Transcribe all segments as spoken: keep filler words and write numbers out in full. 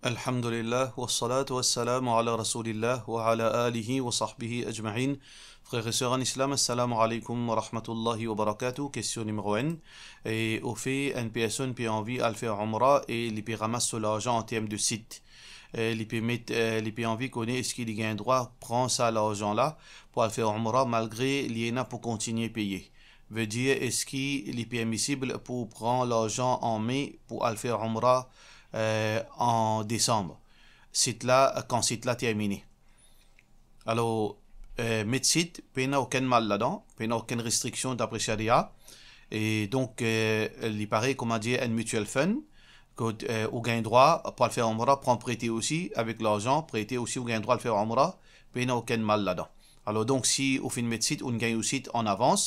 Alhamdulillah, wassalatu wassalamu ala Rasoulillah, wa ala alihi wa sahbihi ajma'in. Frer e ser an Islam, assalamu alaikum wa rahmatullahi wa barakatuh. Kestion nimero enn. E, ofer, enn personn pe anvi al fer Umra e li pe ramas so larzan an term de sit. E, li pe met, e, li pe anvi kone eski li gagn drwa pran sa larzan la pou al fer Umra malgre li ena pou kontigne peye. Vedir, eski li permisib pou pran larzan an me pou al fer Umra, e, an desanm? Sit la, kan sit la termine. Alor, e, met sit, pena okenn mal ladan, pena okenn restriksion dapre sharia. E donk, e, li parey, koumadir, enn mutual fund, kot, e, ou gagn drwa pou al fer Umra, pran prete osi, avek larzan, prete osi, ou gagn drwa al fer Umra, pena okenn mal ladan. Alor donk, si ou finn met sit, ou'nn gagn ou sit an avans,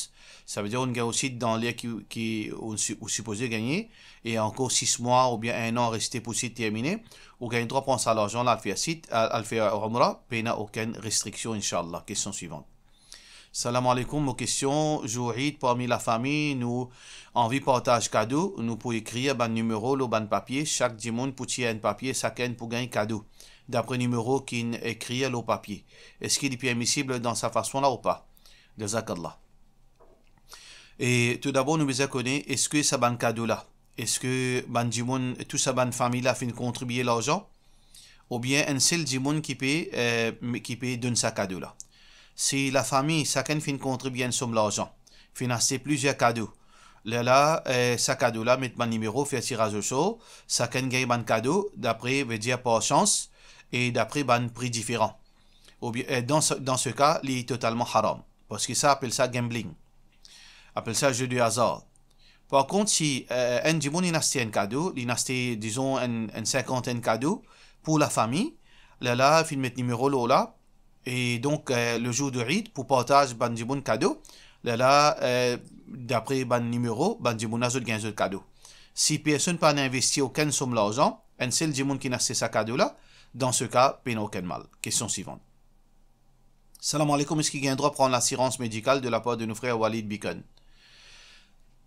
savedir ou'nn gagn ou sit dan ler ki, ki ou si-, ou sipoze gagne, e ankor sis mwa oubien enn an reste pou sit termine, ou gagn drwa pran sa larzan la, al fer sit, al, al fer Umra, pena okenn restriksion, inshallah. Kestion swivan. Salam alaikum, mo kestion, zour Eid parmi lafami, nou anvi partaz kado, nou pou ekrir bann nimero lor bann papie, sak dimoun pou tir enn papie, sakenn pou gagn kado, dapre nimero ki'nn ekrir lor papie. Eski li permisib dan sa fason la ou pa? Jazakallah. E toudabor, nou bizin kone, eski sa bann kado la, eski bann dimoun, tou sa bann fami la finn kontribie larzan, oubien enn sel dimoun ki pe, e, ki pe donn sa kado la? Si lafami, sakenn finn kontribie enn som larzan, finn aste plizier kado, lerla, e, sa kado la, met bann nimero, fer tiraz o sor, sakenn gagn bann kado, dapre, vedir par sans, e dapre bann pri diferan. Oubien, e, dan se, dan se ka, li totalman haram. Parski sa apel sa gambling. Apel sa jeu de hasard. Par kont, si, e, enn dimoun inn aste enn kado, li inn aste, dizon, enn, enn sinkantenn kado pou lafami, lerla finn met nimero lor la, e donk, e, le zour de Eid, pou partaz bann dimoun kado, lerla, e, dapre bann nimero, bann dimoun la zot gagn zot kado. Si personn pa'nn investi okenn som larzan, enn sel dimoun ki'nn aste sa kado la, dan se ka, pena okenn mal. Kestion swivan. Salam alaikum, eski gagn drwa pran lasirans medikal de lapar de nou frer Walid Bikan?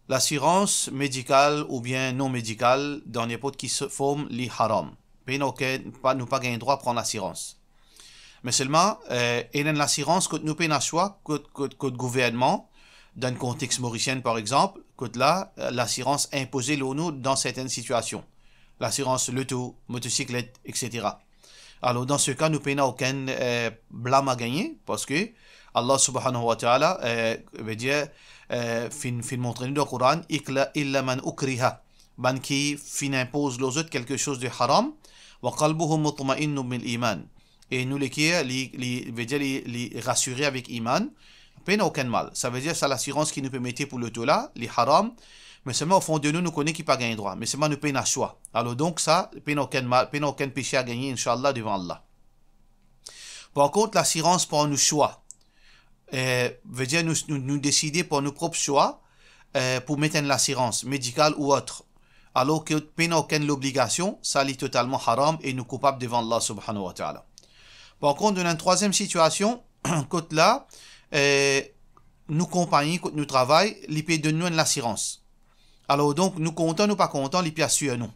Lasirans medikal oubien non medikal, dan ninport ki so-, form, li haram. Pena okenn, pa, nou pa gagn drwa pran lasirans. Me selman, e, ena enn lasirans kot nou pena swa, kot, kot, kot gouvernman, dan konteks morisien par exanp, kot la, e, lasirans inpoze lor nou dan sertenn sitiasion. Lasirans loto, motosiklet, etsetera. Alor, dan se ka, nou pena okenn, e, blam a gagne, parski Allah subhanahu wa ta'ala, e, vedir, e, finn, finn montre nou dan Koran, ikla-, illa man ukriha, bann ki finn inpoz lor zot kelke soz de haram, wa qalbuhu mutma'innun bil iman. E nou leker, li, li, vedir li, li rasire avek iman, pena okenn mal. Savedir sa lasirans ki nou pe mete pou loto la, li haram, me selman o fon de nou, nou kone ki pa gagn drwa, me selman nou pena swa. Alor donk sa, pena okenn mal, pena okenn pese a gagne, inshallah, devan Allah. Par kont, lasirans par nou swa, e, vedir nou, nou, nou deside par nou prop swa, e, pou met enn lasirans, medikal ou ot, alor ki pena okenn lobligasion, sa li totalman haram e nou koupab devan Allah subhanahu wa ta'ala. Par kont, nou ena enn trwaziem sitiasion, kot la, e, nou konpagni, kot nou travay, li pe donn nou enn lasirans. Alor donk, nou kontan, nou pa kontan, li pe asir nou.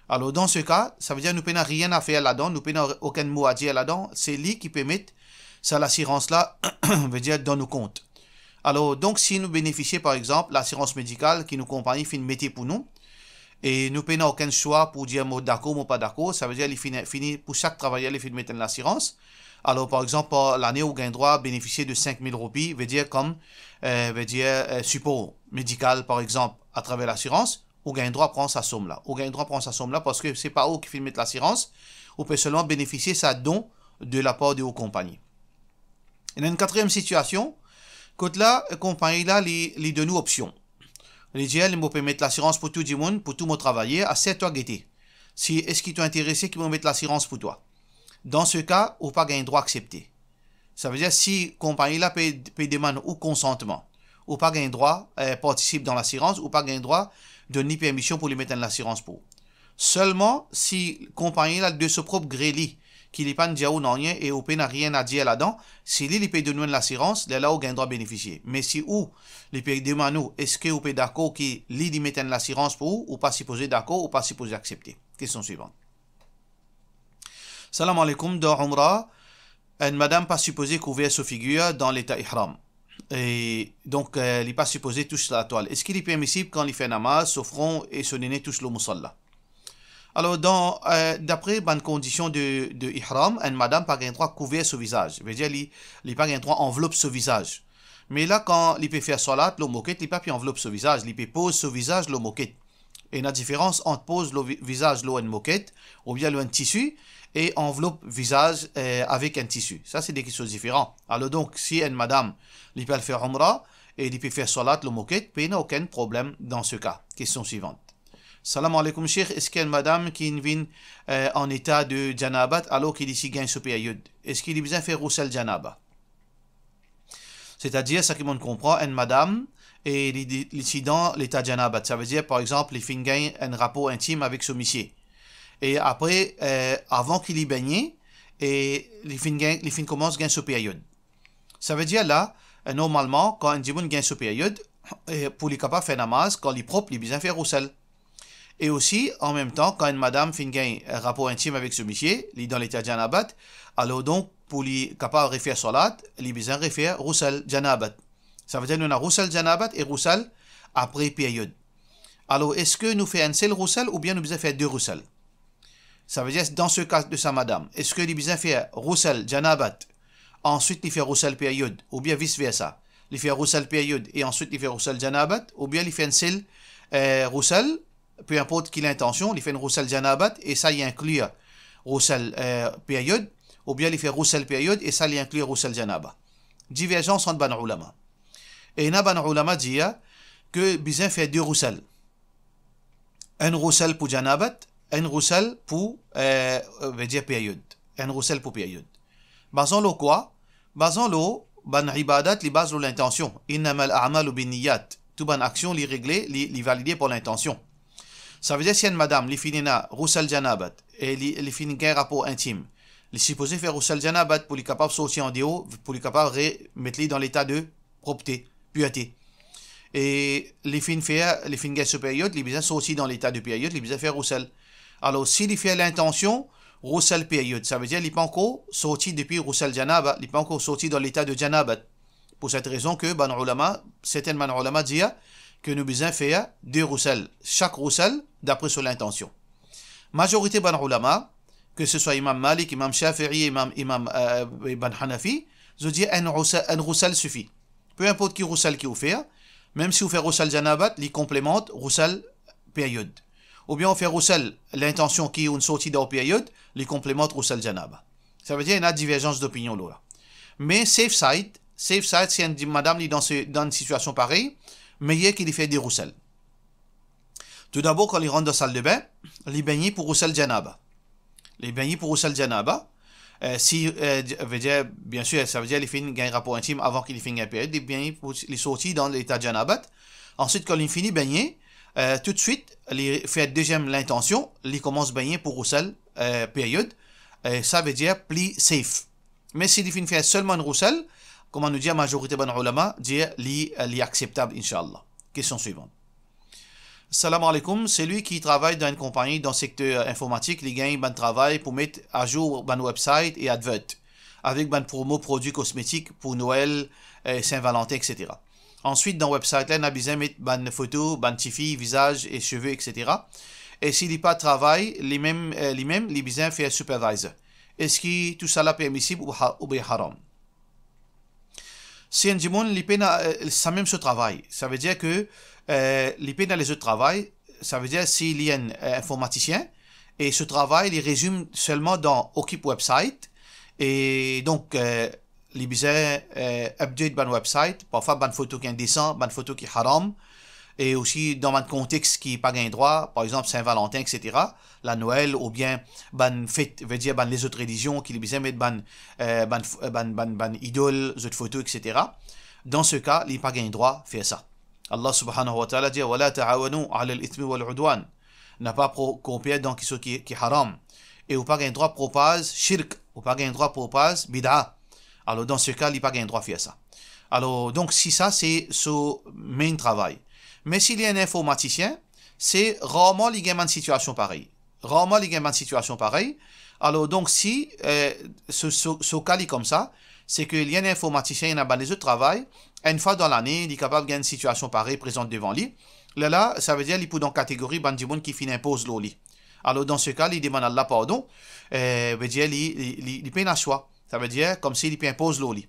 Alor, dan se ka, savedir nou pena nanye a fer ladan, nou pena okenn mo a dir ladan, se li ki pe met sa lasirans la, vedir dan nou kont. Alor, donk, si nou benefisie, par exanp, lasirans medikal ki nou konpagni finn mete pou nou, e nou pena okenn swa pou dir mo dakor, mo pa dakor, savedir li fini, fini pou sak travayer li finn met enn lasirans. Alor, par exanp, par lane, ou gagn drwa benefisie de sink mil roupi, vedir kom, e, vedir, e, sipor medikal, par exanp, atraver lasirans, ou gagn drwa pran sa som la. Ou gagn drwa pran sa som la parski se pa ou ki finn met lasirans, ou pe selman benefisie sa don de lapar de ou konpagni. Ena enn katriem sitiasion, kot la, konpagni la, li, li donn ou opsion. Li dir, li, mo pe met lasirans pou tou dimoun, pou tou mo travayer, aster twa gete. Si, eski to interese ki mo met lasirans pou twa? Dan se ka, ou pa gagn drwa aksepte. Savedir, si konpagni la pe, pe demann ou konsantman, ou pa gagn drwa, e, partisip dan lasirans, ou pa gagn drwa donn li permision pou li met enn lasirans pou ou. Selman, si konpagni la, de so prop gre li, ki li pa'nn dir ou nanye e ou pena nanye a dir ladan, si li, li pe donn ou enn lasirans, lerla ou gagn drwa benefisie. Me si ou, li pe demann ou, eski ou pe dakor ki li, li met enn lasirans pou ou, ou pa sipoze dakor, ou pa sipoze aksepte. Kestion swivan. Salam aleykoum, dan Umra, enn madam pa sipoze kouver so figir dan leta ihram. E donk, eh, li pa sipoze tous latwal. Eski li permisib kan li fer namaz, so fron e so nene tous lor musalla? Alor, dan, eh, dapre bann kondision de, de ihram, enn madam pa gagn drwa kouver so vizaz. Vedir li, li pa gagn drwa anvlop so vizaz. Me la, kan li pe fer salat lor moket, li pa pe anvlop so vizaz, li pe poz so vizaz lor moket. Ena diferans ant poz lor vi-, vizaz lor enn moket, oubien lor enn tisi, e anvlop vizaz, eh, avek enn tisi. Sa, se de kiksoz diferan. Alor donk, si enn madam, li pe al fer Umra, e li pe fer salat lor moket, pena okenn problem dan se ka. Kestion swivant. Salam aleykoum, Sheikh. Eski enn madam ki inn vinn, eh, an eta de janabat, alor ki li ti gagn so period, eski li bizin fer ghusl janaba? Setadir, sa ki monn konpran, enn madam, e li, li, li ti dan leta janabat. Savedir, par exanp, li finn gagn enn rapor intim avek so misie. E apre, eh, avan ki li bengne, e li finn gagn, li finn koumans gagn so period. Savedir la, eh, normalman, kan enn dimoun gagn so period, eh, pou li kapav fer namaz, kan li prop, li bizin fer ghusl. E osi, anmemtan, kan enn madam finn gagn, eh, rapor intim avek so misie, li dan leta janabat, alor donk, pou li kapav refer salat, li bizin refer ghusl janabat. Savedir nou ena ghusl janabat e ghusl apre period. Alor, eski nou fer enn sel ghusl oubien nou bizin fer de ghusl? Savedir, dan se ka de sa madam, eski li bizin fer ghusl janabat, answit li fer ghusl period, oubien vis versa? Li fer ghusl period e answit li fer ghusl janabat, oubien li fer enn sel, eh, ghusl, pe inport ki lintansion, li fer enn ghusl janabat e sa li inkli ghusl, eh, period, oubien li fer ghusl period e sa li inkli ghusl janaba? Diverzans ant bann ulama. Ena bann ulama dir ke bizin fer de ghusl. Enn ghusl pou janabat, enn ghusl pou, eh, vedir period. Enn ghusl pou period. Bazan lor kwa? Bazan lor bann ibadat, li baz lor lintansion. Innamal a'malu binniyat. Tou bann aksion, li regle, li, li valide par lintansion. Savedir, si enn madam, li finn ena ghusl janabat, e li, li finn gagn rapor intim, li sipoze fer ghusl janabat pou li kapav sorti andeor, pou li kapav remet li dan leta de propte, pirte. E li finn fer, li finn gagn so period, li bizin sorti dan leta de period, li bizin fer ghusl. Alor, si li fer lintansion ghusl period, savedir li pa ankor sorti depi ghusl janaba, li pa ankor sorti dan leta de janabat. Pou set rezon ke bann ulama, sertenn bann ulama dir ke nou bizin fer de ghusl, sak ghusl dapre so lintansion. Mazorite bann ulama, ke se swa Imam Malik, Imam Shafi'i, Imam, Imam, eh, bann Hanafi, zot dir enn ghusl, enn ghusl sifi. Pe inport ki ghusl ki ou fer, mem si ou fer ghusl janabat, li konplemant ghusl period. Oubien ou fer ghusl lintansion ki ou'nn sorti dan ou period, li konplemant ghusl janaba. Savedir, ena diverzans dopinion lor la. Me safe side, safe side, si enn di-, madam li dan se, dan enn sitiasion parey, meyer ki li fer de ghusl. Toudabor, kan li rant dan saldebin, li begne pou ghusl janaba. Li begne pou ghusl janaba. Eh, si, eh, di-, vedir, biensir, savedir li finn gagn rapor intim avan ki li finn gagn period, li begne pou li sorti dan leta janabat. Answit, kan li fini begne, eh, toutswit, li fer deziem lintansion, li koumans begne pou ghusl, eh, period. Eh, savedir pli safe. Me si li finn fer selman enn ghusl, kouma nou dir, mazorite bann ulama dir li, li akseptab, inshallah. Kestion swivant. Salam aleykoum, selwi ki travay dan enn konpagni dan sekter informatik, li gagn bann travay pou met azour bann website e advert, avek bann promo prodwi kosmetik pou Nwel, eh, Sin Valantin, et cetera. Answit, dan website la, ena bizin met bann foto, bann tifi, vizaz e seve, et cetera. E si li pa travay, limem, eh, limem, li bizin fer supervisor. Eski tousala permisib ou ha-, oubien haram? Si enn dimoun, li pena, eh, samem so travay, savedir ke, eh, li pena lezot travay, savedir si li enn, eh, informatisien, e so travay, li rezim selman dan okip website, e donk, eh, li bizin, eh, update bann website, parfwa bann foto ki indesan, bann foto ki haram, e osi dan bann kontex ki pa gagn drwa, par exanp Sin Valantin, et cetera, Lanwel, oubien bann fet, vedir bann lezot relizion ki li bizin met bann, eh, bann f-, bann, bann, bann idol, zot foto, et cetera. Dan se ka, li pa gagn drwa fer sa. Allah subhanahu wa ta'ala dir, "Wa la ta'awanu alal ithmi wal udwan." Na pa pro-, konper dan kiksoz ki, ki haram. E ou pa gagn drwa propaz shirk, ou pa gagn drwa propaz bid'a. Alor, dan se ka, li pa gagn drwa fer sa. Alor, donk, si sa, se so main travay. Me si li enn informatisien, se rarman li gagn bann sitiasion parey. Rarman li gagn bann sitiasion parey, Alor, donk, si, eh, so, so, so ka li koumsa, se ke li enn informatisien, li ena bann lezot travay, enn fwa dan lane, li kapav gagn enn sitiasion parey prezant devan li. Lerla, savedir li pou dan kategori bann dimoun ki finn inpoz lor li. Alor, dan se ka, li demann Allah pardon, eh, vedir li, li, li, li pena swa. Savedir, koumsi li pe inpoz lor li.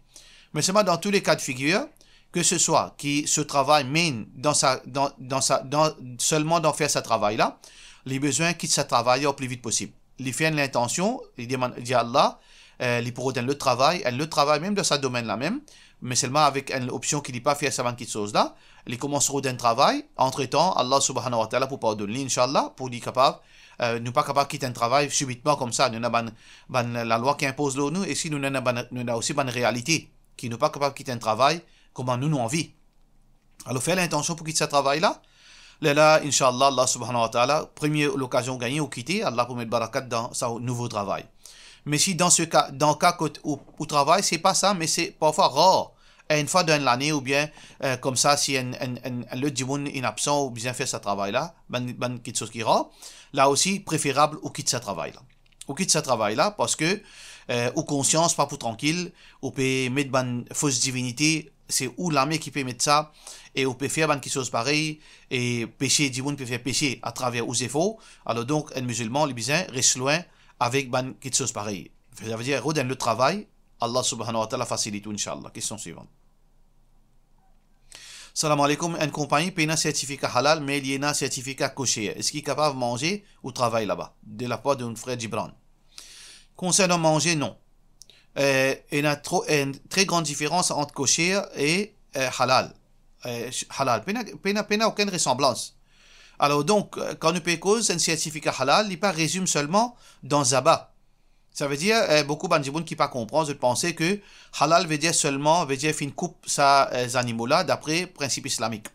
Me selman dan tou le ka de figir, ke se swa ki so travay menn dan sa, dan, dan sa, dan, selman dan fer sa travay la, li bizin kit sa travay la o pli vit posib. Li fer enn lintansion, li demann, li dir Allah, eh, li pou rod enn lot travay, enn lot travay mem dan sa domenn la mem, me selman avek enn opsion ki li pa fer sa bann kitsoz la, li koumans rod enn travay, antretan, Allah Subhanahu wa Ta'ala pou pardonn li, inshallah, pou li kapav, eh, nou pa kapav kit enn travay sibitman koumsa, nou ena bann, bann lalwa ki inpoz lor nou, e si nou ena bann, nou ena osi bann realite ki nou pa kapav kit enn travay kouma nou, nou anvi. Alor, fer lintansion pou kit sa travay la. Lerla, inshallah, Allah Subhanahu wa Ta'ala, premie lokazion ou gagne, ou kite, Allah pou met barakat dan sa nouvo travay. Me si dan se ka, dan ka kot ou, ou travay, se pa sa, me se parfwa rar, enn fwa dan enn lane, oubien, eh, koumsa, si enn, enn, enn, enn lot dimoun inn absan, ou bizin fer sa travay la, bann, bann kitsoz ki rar, la osi, preferab ou kit sa travay la. Ou kit sa travay la, parski, eh, ou konsians pa pou trankil, ou pe met bann fos divinite, se ou lame ki pe met sa, e ou pe fer bann kitsoz parey, e pese, dimoun pe fer pese atraver ou zefor. Alor donk, enn mizilman, li bizin res lwin avek bann kitsoz parey. Savedir, rod enn lot travay, Allah Subhanahu wa Ta'ala fasilit ou, inshallah. Kestion swivan. Salam alaikum, enn konpagni pena sertifika halal, me li ena sertifika kosher. Eski kapav manze ou travay laba? De lapar de nou frer Gibran. Konsernan manze, non. Eh, ena tro-, enn tre gran diferans ant kosher e, eh, halal. Eh, halal, pena, pena, pena okenn resanblans. Alor donk, eh, kan nou pe koz enn sertifika halal, li pa rezim selman dan zaba. Savedir, eh, boukou bann dimoun ki pa konpran, zot panse ke halal vedir selman, vedir finn koup sa, eh, zanimo la, dapre prinsip islamik.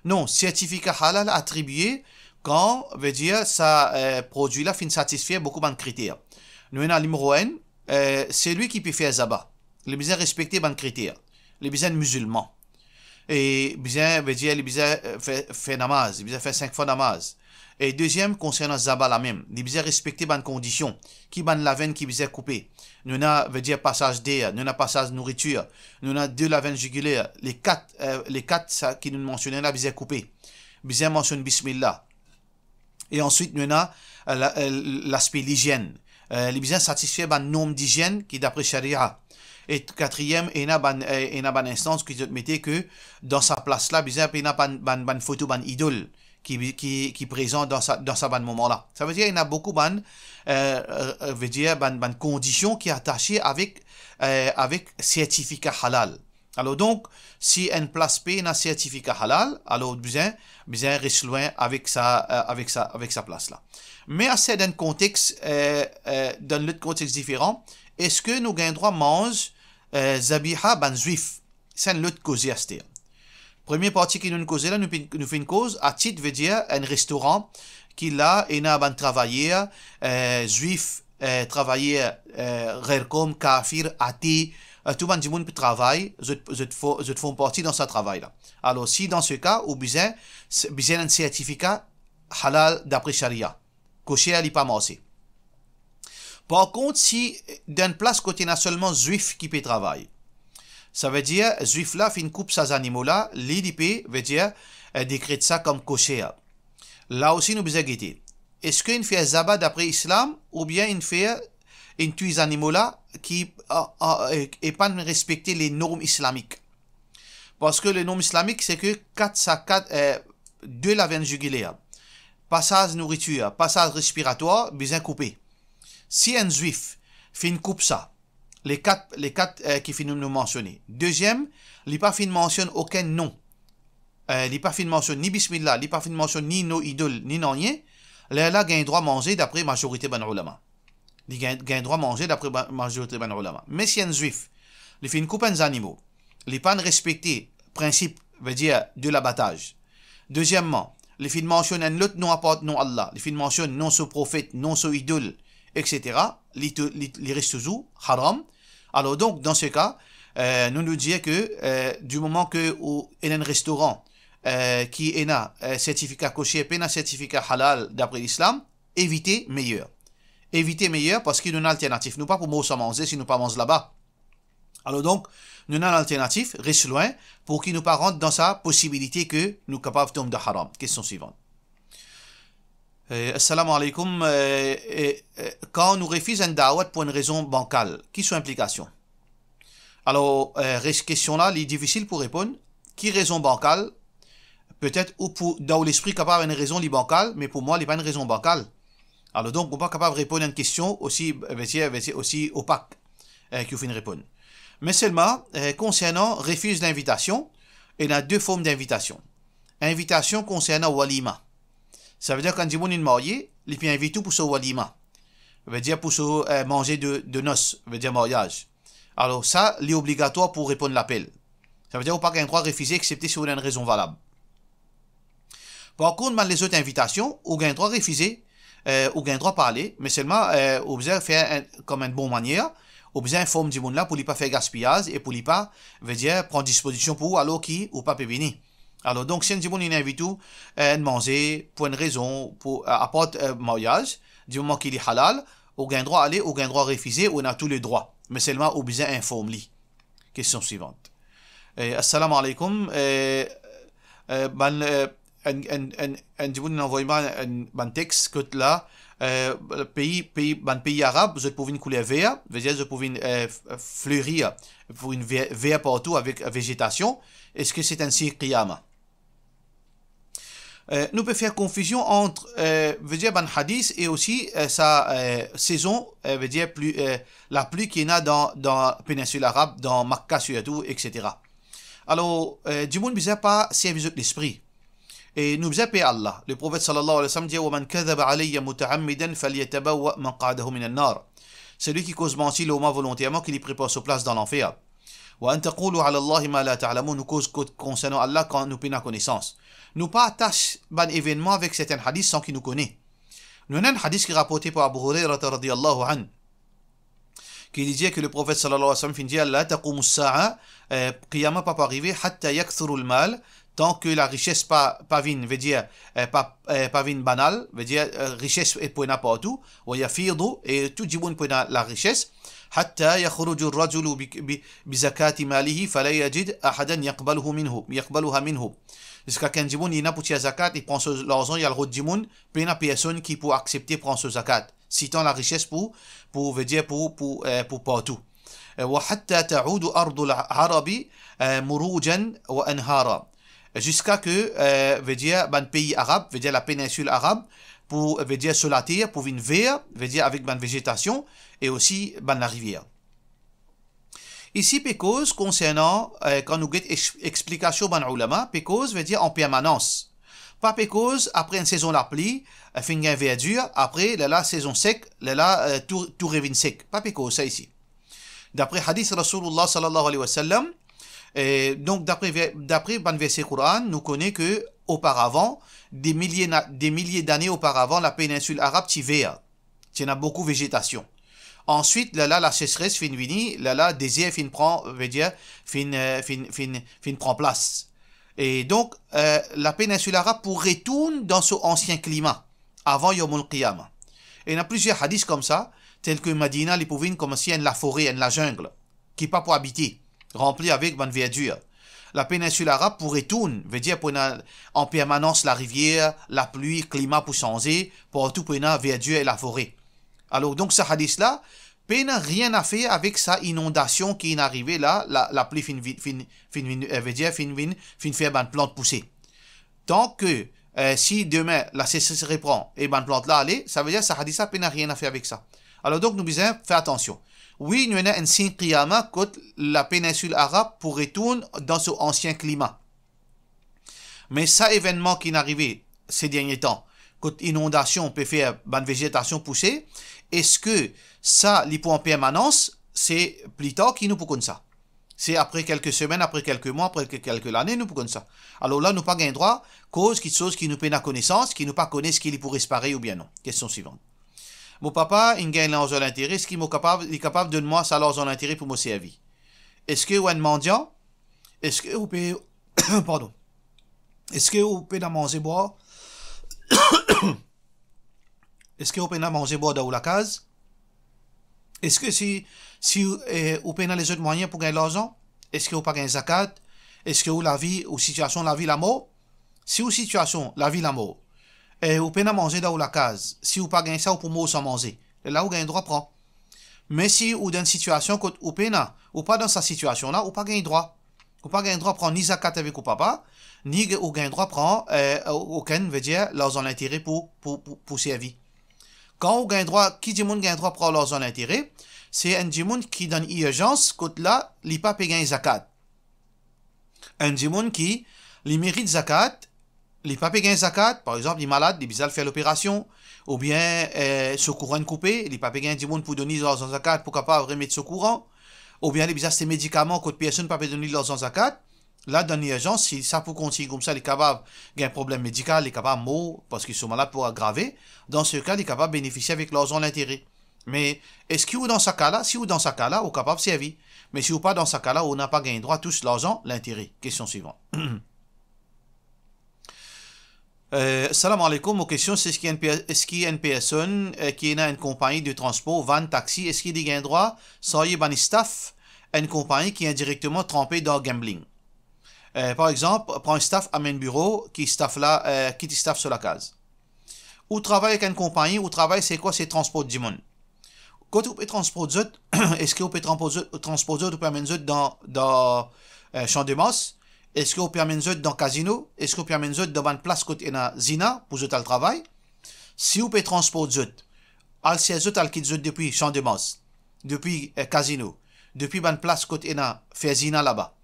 Non, sertifika halal atribie kan, vedir, sa, eh, prodwi la finn satisfer boukou bann kriter. Nou ena nimero enn, eh, selwi ki pe fer zaba, li bizin respekte bann kriter, li bizin mizilman. E bizin, vedir, li bizin, eh, fer, fer namaz, li bizin fer sink fwa namaz. E deziem, konsernan zaba la mem, li bizin respekte bann kondision, ki bann lavenn ki bizin koupe. Nou ena, vedir, pasaz der, nou ena pasaz nouritir, nou ena de lavenn zigiler, le kat, eh, le kat sa ki nou mansione la bizin koupe. Bizin mansionn bismillah. E answit, nou ena, eh, la, eh, laspe lizienn. Eh, li bizin satisfer bann norm dizienn ki dapre sharia. E t-, katriem, ena bann, eh, ena bann instans ki zot mete ke dan sa plas la, bizin ena bann, bann, bann foto bann idol ki, ki, ki prezan dan sa, dan sa bann moman la. Savedir, ena boukou bann, eh, eh, eh, vedir bann, bann kondision ki atase avek, eh, avek sertifika halal. Alor donk, si enn plas pena sertifika halal, alor bizin, bizin res lwin avek sa, eh, avek sa, avek sa plas la. Me a serten kontex, eh, eh, dan lot kontex diferan, eski nou gagn drwa manz, eh, zabiha bann Zwif? Se enn lot koze aster. Premie parti ki nou koze la, nou finn, nou finn koz, atit vedir enn restoran ki la ena bann travayer, eh, Zwif, eh, travayer, eh, gherkom, kafir, ate, eh, tou bann dimoun pe travay, zot, zot fo-, zot form parti dan sa travay la. Alor, si dan se ka, ou bizin, bizin enn sertifika halal dapre sharia. Kosher li pa marse. Par kont, si dan enn plas kot ena selman Zwif ki pe travay, savedir Zwif la finn koup sa zanimo la, li, li pe, vedir, eh, dekret sa kom kosher. La osi nou bizin gete. Eski inn fer zaba dapre Islam, oubien inn fer, inn twi zanimo la ki, a, a, e, e pa'nn respekte le norm islamik? Parski le norm islamik, se ke kat sa kat, eh, de lavenn zigiler, pasaz nouritir, pasaz respiratwar, bizin koupe. Si enn Zwif finn koup sa, le kat, le kat, eh, ki finn nou mansione. Deziem, li pa finn mansionn okenn non. Eh, li pa finn mansionn ni bismillah, li pa finn mansionn ni nom idol, ni nanye, lerla gagn drwa manze dapre mazorite bann oulama. Li gagn, gagn drwa manze dapre ba-, mazorite bann oulama. Me si enn Zwif, li finn koup enn zanimo, li pa'nn respekte prinsip, vedir, de labataz. Dezieman, li finn mansionn enn lot non apar non Allah, li finn mansionn non so profet, non so idol, et cetera, li tou-, li, li res touzour haram. Alor donk, dan se ka, eh, nou, nou dir ke, eh, di moman ke ou ena enn restoran, eh, ki ena, eh, sertifika kosher, pena sertifika halal dapre Lislam, evite meyer. Evite meyer, parski nou ena alternatif. Nou pa pou mor san manze si nou pa manz laba. Alor donk, nou ena alternatif, res lwin, pou ki nou pa rant dan sa posibilite ke nou kapav tom dan haram. Kestion swivan. Eh, assalamu alaikum. Eh, eh, eh, kan nou refiz enn dawat pou enn rezon bankal, ki so inplikasion? Alor, eh, res-, kestion la, li difisil pou reponn. Ki rezon bankal? Petet ou pou, dan ou lespri, kapav enn rezon li bankal, me pou mwa, li pa enn rezon bankal. Alor donk, mo pa kapav reponn enn kestion osi, eh, vedir, vedir osi opak, eh, ki ou finn reponn. Me selman, eh, konsernan refiz linvitasion, ena de form dinvitasion. Invitasion konsernan walima. Savedir kan dimoun inn marye, li pe invit ou pou so walima. Vedir pou so, eh, manze de, de nos, vedir maryaz. Alor sa, li obligatwar pou reponn lapel. Savedir ou pa gagn drwa refize, exsepte si ou ena enn rezon valab. Par kont, bann lezot invitasion, ou gagn drwa refize, eh, ou gagn drwa pa ale, me selman, eh, ou bizin fer enn, kom enn bon manier, ou bizin inform dimoun la pou li pa fer gaspiyaz e pou li pa, vedir, pran dispozision pou ou, alor ki ou pa pe vini. Alor donk, si enn dimoun inn invit ou, eh, enn manze, pou enn rezon, pou, eh, apart, eh, maryaz, dimoman ki li halal, ou gagn drwa ale, ou gagn drwa refize, ou ena tou ledrwa. Me selman, ou bizin inform li. Kestion swivan. Eh, assalamu alaikum. Eh, eh, bann, eh, enn, enn, enn, enn dimoun inn anvoy mwa enn, bann text kot la, eh, pei, pei, bann pei arab, zot pou vinn kouler ver, vedir zot pou vinn, eh, f-, fleri, pou vinn ver, ver partou avek vezetasion. Eski se enn sign qiyama? Eh, nou pe fer konfizion ant, eh, vedir bann hadis e osi, eh, sa, eh, sezon, eh, vedir pli, eh, lapli ki ena dan, dan Peninsil Arab, dan Makka sirtou, etsetera. Alor, eh, dimoun bizin pa servi zot lespri. E nou bizin per Allah. Leprofet sallallahu alayhi wa sallam dir, "Wa man kadhaba alayya mutaammidan falyatabawwa maq'adahu minan nar." Selwi ki koz manti lor mwa volonterman, ki li prepar so plas dan lanfer. "Wa an taqulu ala Allahi ma la ta'lamun", nou koz kot konsernan Allah kan nou pena konesans. Nou pa atas bann evennman avek sertin hadis san ki nou kone. Nou ena enn hadis ki raporte par Abu Hurairah radiyallahu anhu, ki li dir ke Leprofet sallallahu alayhi wa sallam finn dir, "La taqumu as-sa'a", eh, qiyama pa pou arive, "hatta yakthuru al-mal", tan ke larises pa, pa vinn, vedir, eh, pa, eh, pa vinn banal, vedir, eh, rises e pou ena partou, "wa yafidu", e tou dimoun pou ena larises, "hatta yakhruju ar-rajulu bi, bi, bi zakati malihi fala yajid ahadan yaqbaluhu minhu, yaqbaluha minhu." Ziska ki enn dimoun li ena pou tir zakat, li pran so larzan, li al rod dimoun, pena personn ki pou aksepte pran so zakat. Sitan larises pou, pou, vedir pou, pou, eh, pou partou. Eh, "wa hatta ta'udu ardul arabi, eh, murujan wa anhara." Ziska ke, eh, vedir bann pei arab, vedir la Peninsil Arab, pou, vedir so later, pou vinn ver, vedir avek bann vezetasion e osi bann larivier. Isi pe koz konsernan, eh, kan nou get ex-, explikasion bann oulama, pe koz vedir an permanans. Pa pe koz apre enn sezon lapli, eh, finn gagn verdir, apre lerla sezon sek, lerla, eh, tou, tou revinn sek. Pa pe koz sa isi. Dapre hadis Rasoulillah sallallahu alayhi wa sallam, eh, donk dapre ver-, dapre bann verse Koran, nou kone ke oparavan, de milie na-, de milie dane oparavan, la Peninsil Arab ti ver. Ti ena boukou vezetasion. Answit, lerla, lasesres finn vini, lerla, dezer finn pran, vedir, finn, eh, finn, finn, finn pran plas. E donk, eh, la Peninsil Arab pou retourn dan so ansien klima, avan Yawmul Qiyamah. Ena plizier hadis koumsa, tel ke Madina, li pou vinn koumsi enn lafore, enn lazengl, ki pa pou abite, ranpli avek bann verdir. La Peninsil Arab pou retourn, vedir pou ena an permanans larivier, lapli, klima pou sanze, partou pou ena verdir e lafore. Alor, donk, sa hadis la, pena nanye a fer avek sa inondasion ki inn arive la, la, lapli finn vi-, finn, finn vinn, eh, vedir finn vinn, finn fer bann plant pouse. Tan ke, eh, si demin lasesres repran e bann plant la ale, savedir sa hadis la pena nanye a fer avek sa. Alor donk, nou bizin fer atansion. Wi, nou ena enn sign qiyama kot la Peninsil Arab pou retourn dan so ansien klima. Me sa evennman ki'nn arive se dernie tan, kot inondasion pe fer bann vezetasion pouse, eski sa li pou an permanans? Se pli tar ki nou pou konn sa. Se apre kelke semenn, apre kelke mwa, apre ke-, kelke lane, nou pou konn sa. Alor la, nou pa gagn drwa koz kiksoz ki nou pena konesans, ki nou pa kone eski li pou res parey oubien non. Kestion swivan. Mo papa inn gagn larzan lintere, eski mo kapav, li kapav donn mwa sa larzan lintere pou mo servi? Eski ou enn mandian? Eski ou pe, pardon. Eski ou pena manze bwar? Eski ou pena manze bwar dan ou lakaz? Eski si, si, eh, ou pena lezot mwayin pou gagn larzan? Eski ou pa gagn zakat? Eski ou lavi, ou sitiasion lavi lamor? Si ou sitiasion lavi lamor, eh, ou pena manze dan ou lakaz, si ou pa gagn sa, ou pou mor san manze. Lerla ou gagn drwa pran. Me si ou dan enn sitiasion kot ou pena, ou pa dan sa sitiasion la, ou pa gagn drwa. Ou pa gagn drwa pran ni zakat avek ou papa, ni ge-, ou gagn drwa pran, eh, o-, okenn, vedir, larzan lintere pou, pou, pou, pou servi. Kan ou gagn drwa, ki dimoun gagn drwa pran larzan lintere? Se enn dimoun ki dan irzans, kot la, li pa pe gagn zakat. Enn dimoun ki, li merit zakat, li pa pe gagn zakat, par exanp, li malad, li bizin al fer loperasion, oubien, eh, so kouran koupe, li pa pe gagn dimoun pou donn li larzan zakat pou kapav remet so kouran, oubien li bizin aste medikaman kot personn pa pe donn li larzan zakat, la, dan lirzans, si sa pou kontign koumsa, li kapav gagn problem medikal, li kapav mor, parski so malad pou agrave, dan se ka, li kapav benefisie avek larzan lintere. Me eski ou dan sa ka la? Si ou dan sa ka la, ou kapav servi. Me si ou pa dan sa ka la, ou napa gagn drwa tous larzan lintere. Kestion swivan. Eh, salam aleykoum, mo kestion se, eski enn per-, eski enn personn, eh, ki ena enn konpagni de transpor, van, taxi, eski li gagn drwa sarye bann staff enn konpagni ki indirekteman tranpe dan gambling? Eh, par exanp, pran staff, amenn biro, ki staff la, eh, kit staff so lakaz. Ou travay ek enn konpagni, ou travay se kwa? Se transport dimoun. Kot ou pe transport zot, eski ou pe transport zot, transport zot, ou pe amenn zot dan, dan, eh, Champ de Mars? Eski ou pe amenn zot dan kazino? Eski ou pe amenn zot dan bann plas kot ena zina pou zot al travay? Si ou pe transport zot, al sers zot, al kit zot depi Champ de Mars, depi, eh, kazino, depi bann plas kot ena fer zina laba,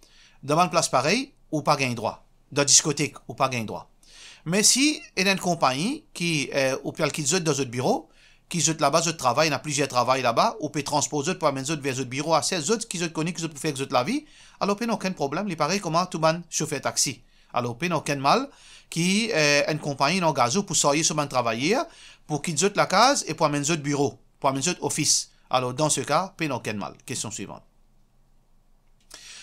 dan bann plas parey, ou pa gagn drwa. Dan diskotek, ou pa gagn drwa. Me si ena enn konpagni ki, eh, ou pe al kit zot dan zot biro, ki zot laba, zot travay, ena plizier travay laba, ou pe transport zot pou amenn zot ver zot biro, aster zot ki zot kone ki zot pou fer ek zot lavi, alor pena okenn problem, li parey kouma tou bann sofer taxi. Alor pena okenn mal ki, eh, enn konpagni inn angaz ou pou sarye so bann travayer, pou kit zot lakaz e pou amenn zot biro, pou amenn zot ofis. Alor dan se ka, pena okenn mal. Kestion swivan.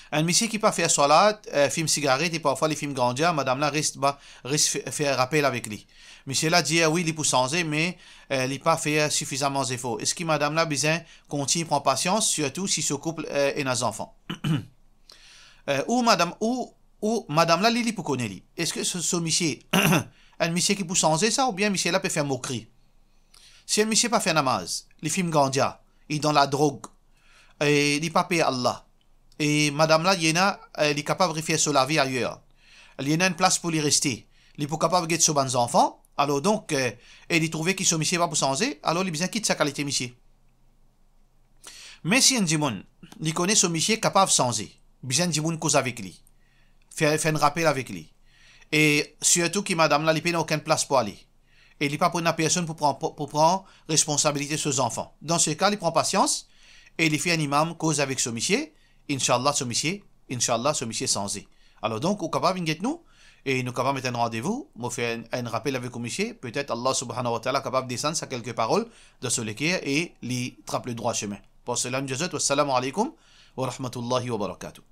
Enn misie ki pa fer swalat, eh, fim sigaret e parfwa li fim ganja, madam la res ba, res fe-, fer rapel avek li. Misie la dir wi, li pou sanze, me, eh, li pa fer sifizaman zefor. Eski madam la bizin kontign pran pasians, sirtou si so koup, eh, ena zanfan? Eh, ou madam, ou, ou madam la, li, li pou kone li. Eski so, so misie, enn misie ki pou sanze sa, oubien misie la pe fer mokri? Si enn misie pa fer namaz, li fim ganja, li dan ladrog, e li pa per Allah, e madam la, li ena, eh, li kapav refer so lavi ayer, li ena enn plas pou li reste, li pou kapav get so bann zanfan, alor donk, eh, e li trouve ki so misie pa pou sanze, alor li bizin kit sa kalite misie. Me si enn dimoun, li kone so misie kapav sanze, bizin enn dimoun koz avek li, fer, fer enn rapel avek li, e sirtou ki madam la, li pena okenn plas pou ale, e li pa pou ena personn pou pran, pou, pou pran responsabilite so zanfan. Dan se ka, li pran pasians e li fer enn imam koz avek so misie, inshallah so misie, inshallah so misie sanze. Alor donk, ou kapav vinn get nou, e nou kapav met enn randevou, mo fer enn, enn rapel avek ou misie, petet Allah subhanahu wa ta'ala kapav desann sa kelke parol dan so leker e li trap le drwa semin. Par sela, nou dir zot, wassalamu alaikum wa rahmatullahi wa barakatuh.